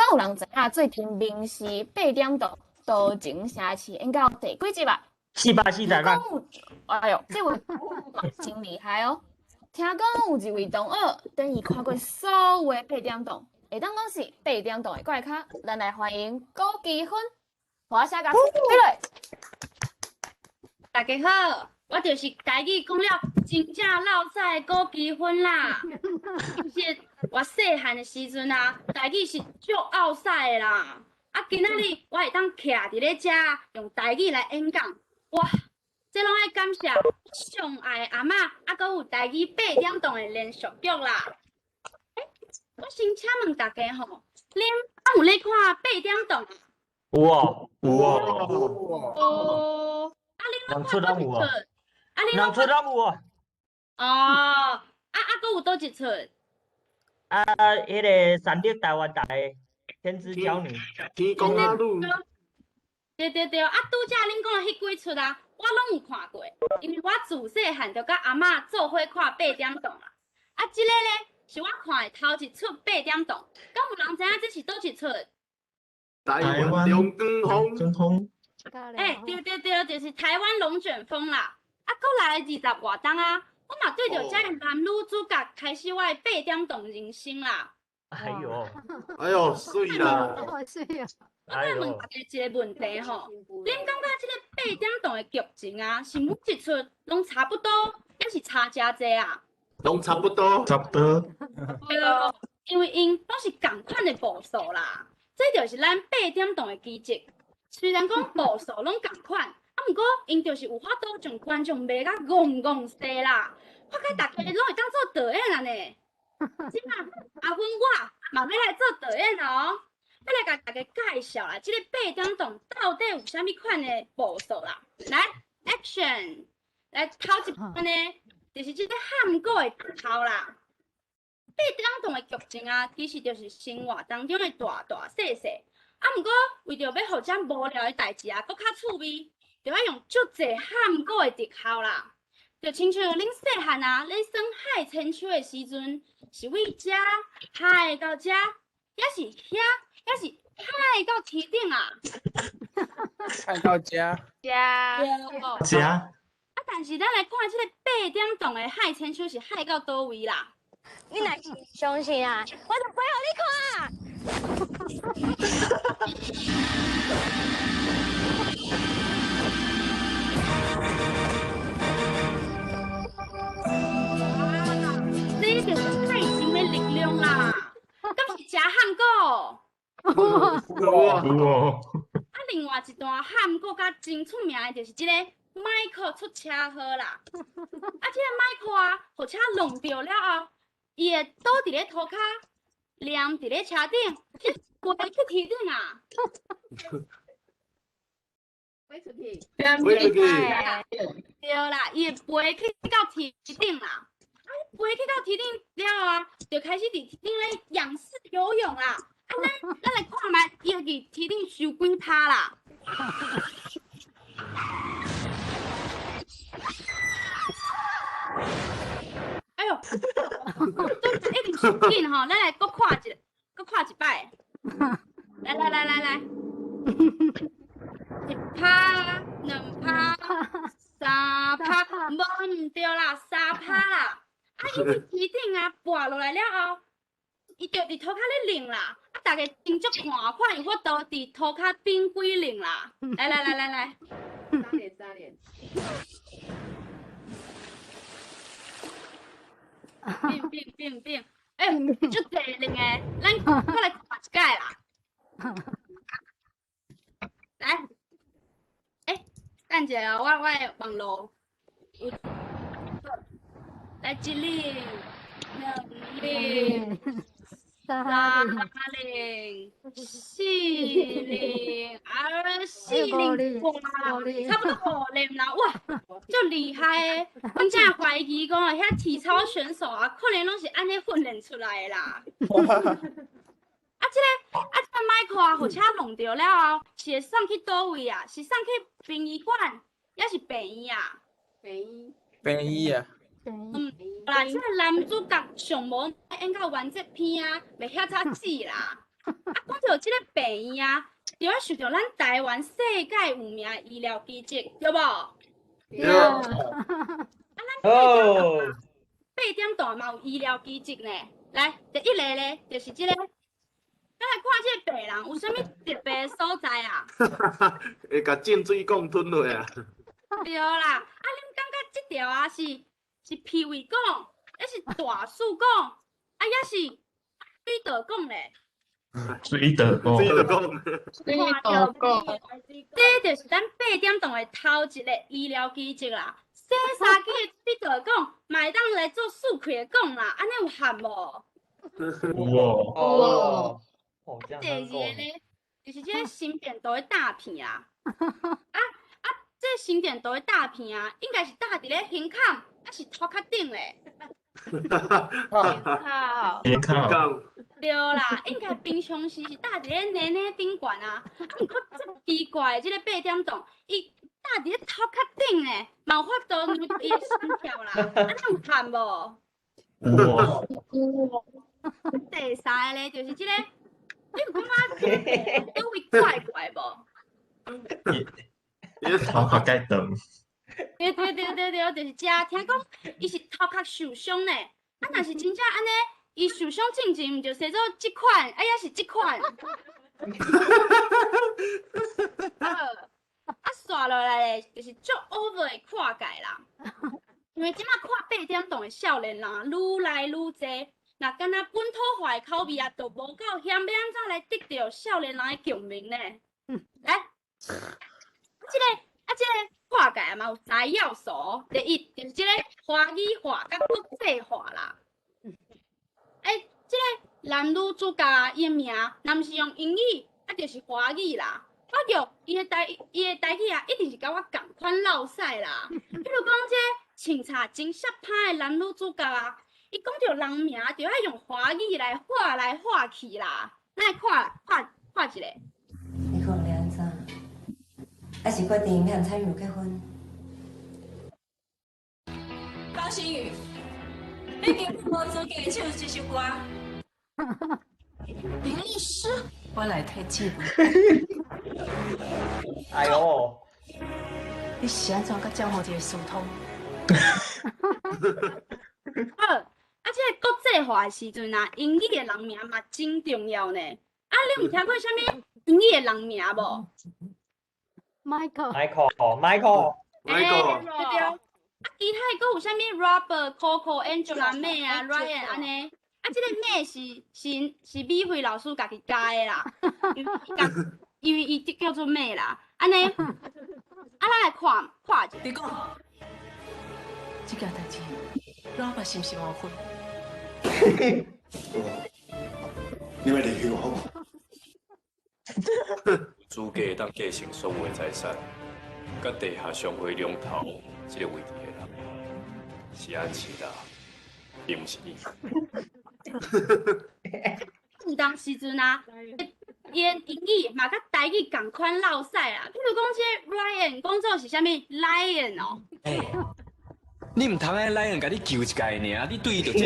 敢有人知影最近民視八點檔多情城市演到第幾集啊？ 440聽講有，哎喲，這位真厲害哦！聽講有一位同學，等於看過所有的八點檔，會當講是八點檔的怪咖。咱來歡迎高基芬，華聲共起來。大家好，我就是台語講了真正落屎的高基芬啦。其實我細漢的時陣啊，台語是足拗屎的啦。啊，今仔日我會當徛佇咧遮用台語來演講，哇！這攏愛感謝上愛的阿嬤，啊，閣有台語八點檔的連續劇啦。欸，我先請問大家吼，恁敢有咧看八點檔？有哦，有哦。哦。啊，恁兩出攏有哦。啊，恁兩出攏有哦。哦，啊啊，閣有佗一出？啊，彼个三立台灣台天之嬌女。天公阿女。對對對，啊，拄才恁講的彼幾出啊，我攏有看過，因為我自細漢就佮阿嬤做伙看八點檔啦。啊，這個咧是我看的頭一出八點檔，敢有人知影這是佗一出？台灣龍捲風。欸，對對對，就是台灣龍捲風啦。啊，閣來20外冬啊，我嘛對著這个男女主角開始我的八點檔人生啦。哎喲，哎喲，媠啦！媠啊！我再問大家一個問題吼，恁感覺這个八點檔的劇情啊，是每一出攏差不多，抑是差誠濟啊？攏差不多。差不多。對，因為𪜶攏是仝款的步數啦，這就是咱八點檔的奇蹟。雖然講步數攏仝款，啊，毋過𪜶就是有法度將觀眾迷甲戇戇西啦，發覺大家攏會當做導演啊呢。這馬阿芬我嘛欲來做導演哦，欲來共大家介紹啦，這个八點檔到底有啥物款的步數啦？來，Action！來頭一步呢，就是這个喊歌的頭啦。八點檔的劇情啊，其實就是生活當中的大大細細。啊，毋過為著欲予遮無聊的代誌啊，閣較趣味，就愛用足濟喊歌的特效啦。就親像恁細漢啊，咧耍海千秋的時陣，是為遮海到遮，抑是遐，抑是海到天頂啊？海到遮。遮。遮。啊，但是咱來看這個八點檔的海千秋是海到佗位啦？你若是相信啊，我就飛予你看啊！這就是愛情的力量啦！敢是誠喊古？有哦。有哦。啊，另外一段喊古較真出名的，就是這个 Michael 出車禍啦。啊，這个 Michael 啊，予車弄著了後，伊會倒佇咧塗跤，黏佇咧車頂，飛去天頂啊！飛出去，飛出去。對啦，伊會飛去到天頂啦。啊，飛去到天頂了啊，就開始佇天頂咧仰式游泳啦。啊，咱來看覓，伊會佇天頂收幾拍啦。哎喲，都一定伤緊吼，咱來閣看一，閣看一擺。來來來來來，一拍，兩拍，三拍，無毋對啦，三拍啦。啊，伊佇天頂啊，跋落來了後，伊就佇塗跤咧擰啦。啊，大家真足看，看有法度佇塗跤變幾擰啦。來來來來來，三連三連。變變變變，欸，足濟輪的，咱閣來看一擺啦。來，欸，等一下哦，我的網路有，來一輪、兩輪、三輪、四輪，啊，四輪，哇，差不多五輪啦，哇，足厲害的！阮真懷疑講啊，遐體操選手啊，可能攏是按呢訓練出來的啦。啊，這个啊，這个 Michael 啊，予車弄著了後，是會送去佗位啊？是送去殯儀館，抑是病院啊？病院。病院啊。嗯，啦，這个男主角上無演到完結篇啊，袂遐早死啦。啊，講著著這个病院啊，就愛受著咱台灣世界有名的醫療奇蹟，對無？對。哦，八點檔嘛有醫療奇蹟呢。來，第一个咧，就是這个，咱來看這个病人有啥物特別的所在啊？會共進水管吞落啊！對啦，啊，恁感覺這條啊是鼻胃管，抑是大樹管，啊，抑是水道管咧？水道管。水道管。水道管。這就是咱八點檔的頭一个醫療奇蹟啦！洗衫機的水道管嘛會當來做漱口的管啦，按呢有合無？有哦。哦。哦，這樣第二个咧，就是這个心電圖的貼片啊。啊啊，這個心電圖的貼片啊，應該是貼佇咧胸口，抑是頭殼頂咧？好。胸口。對啦，應該平常時是貼佇咧奶奶頂懸啊。啊，毋過這奇怪，這个八點檔，伊貼佇咧頭殼頂咧，嘛有法度量伊的心跳啦。按呢有合無？有哦。第三个咧，就是這个，你有感覺這个佗位怪怪無？頭殼較長。對對對對對，就是這。聽講伊是頭殼受傷呢，啊，若是真正按呢，伊受傷進前，毋就生做這款，啊，抑是這款。啊，紲落來咧，就是足 over 的跨界啦。因為這馬看八點檔的少年人啊，愈來愈濟，若敢若本土化的口味啊，都無夠鹹，欲按怎來得著少年人的共鳴呢？來，這個啊，這個跨界嘛有三要素，第一就是這個華語化佮國際化啦。欸，這個男女主角伊的名，若毋是用英語，啊，就是華語啦。我叫伊的台語啊，一定是佮我仝款落屎啦。比如講，這個穿插真摔歹的男女主角啊，伊講著人名，就愛用華語來畫來畫去啦。咱來看看看一下。你講你按怎？還是決定欲和蔡玉如結婚？高星宇，你根本無資格唱這首歌。林律師，我來提醒。哎喲！你是按怎佮江宏傑疏通？好，啊，這个國際化的時陣啊，英語的人名嘛真重要呢。啊，你有聽過啥物英語的人名無？Michael。 Michael。Michael。 Michael。對對。啊，其他的閣有啥物 Robert、Coco、Angela、May 啊、Ryan 按呢？啊，這个 May 是美惠老師家己加的啦，因為伊叫做 May 啦。按呢，啊，咱來看看一下。你講，這件代誌，Robert 是毋是有份？你欲離去好無？資格會當繼承所有的財產，佮地下商會龍頭這个位置的人，是安琪拉，並毋是你。有當時陣啊，伊的英語嘛佮台語仝款落屎啦。譬如講，這个 Ryan 講做是啥物 Lion 哦。欸，你毋通按 Lion 共你救一擺爾，你對伊就這爾。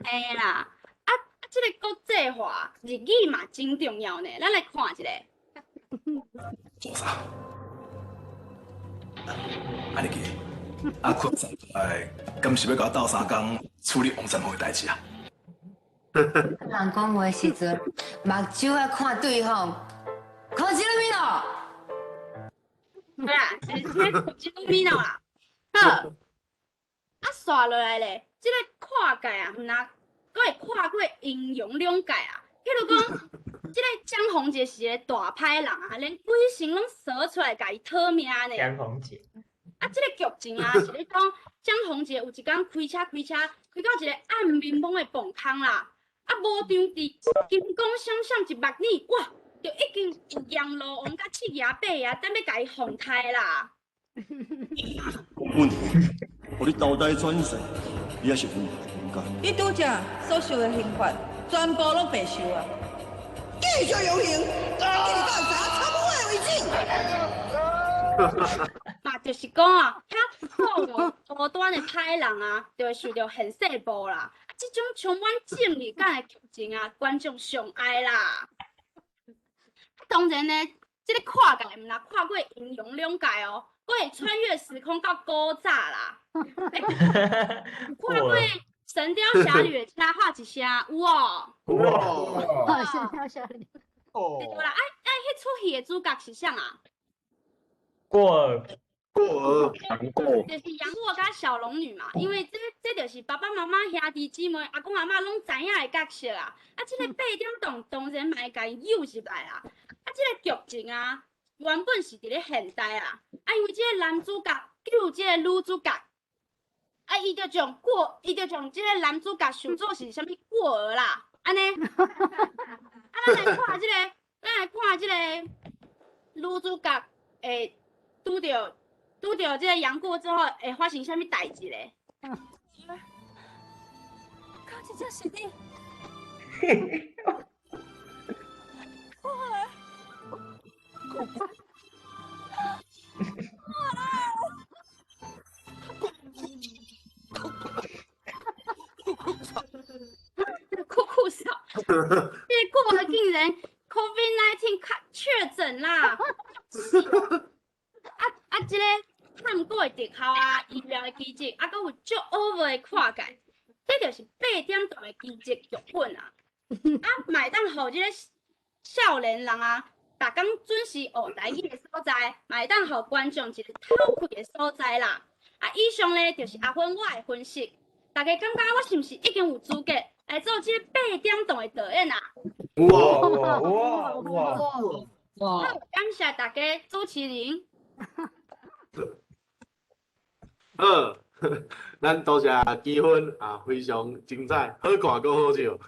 會啦，啊啊，這个國際化日語嘛真重要呢，咱來看一下。做啥？按呢記，阿坤上來，敢是欲共我鬥相共處理王三號的代誌啊？人講話時陣，目睭愛看對方，看這个物咯。對啦，就是這個這个物咯啦。好，啊，紲落來咧，這个跨界啊，毋若閣會跨過陰陽兩界啊。譬如講，這个江宏傑是一個大歹人啊，連鬼神攏踅出來共伊討命呢。江宏傑。啊，這個劇情啊，是咧講江宏傑有一工開車開車，開到一個暗暝暝的磅空啦。啊，無當佇金光閃閃一目耳，哇，就已經有閻羅王佮七爺八爺等欲共伊放刣啦。問題，予你投胎轉世，你猶是無法解。你拄才所受的刑罰，全部攏白受啊！繼續遊行，一直到知影參會為止。嘛，就是講啊，遐錯誤多端的歹人啊，就會受著現世報啦。啊，這種充滿正義感的劇情啊，觀眾上愛啦。當然呢，這個跨界毋若跨過陰陽兩界哦，閣會穿越時空到古早啦。欸，有看過《神鵰俠侶》的請喊一聲，有無？有哦，神鵰俠侶。對啦，啊啊，彼齣戲的主角是啥啊？過兒，過兒，楊過，就是楊過佮小龍女嘛，因為這就是爸爸媽媽、兄弟姊妹、阿公阿嬤攏知影的角色啊。啊，這個八點檔當然嘛會共伊誘入來啦。啊，這個劇情啊，原本是佇咧現代啊，啊，因為這個男主角救這個女主角，啊，伊就將這個男主角想做是啥物過兒啦，按呢。啊，咱來看這個女主角會拄著這個楊過之後，會發生啥物代誌咧？敢真正是你？過兒，過兒，酷酷嫂，這個過兒竟然 COVID-19 確診啦！啊啊！這個看過的特效啊，醫療的奇蹟，啊，閣有足 over 的跨界，這就是八點檔的奇蹟劇本啊！啊，嘛會當予這個少年人啊，逐工準時學台語的所在，嘛會當予觀眾一個透氣的所在啦。啊，以上咧就是阿芬我的分析，大家感覺我是毋是已經有資格來做這個八點檔的導演啊？哇哇哇哇哇！好，感謝大家，主持人。好，咱多謝奇芬啊，非常精彩，好看閣好笑。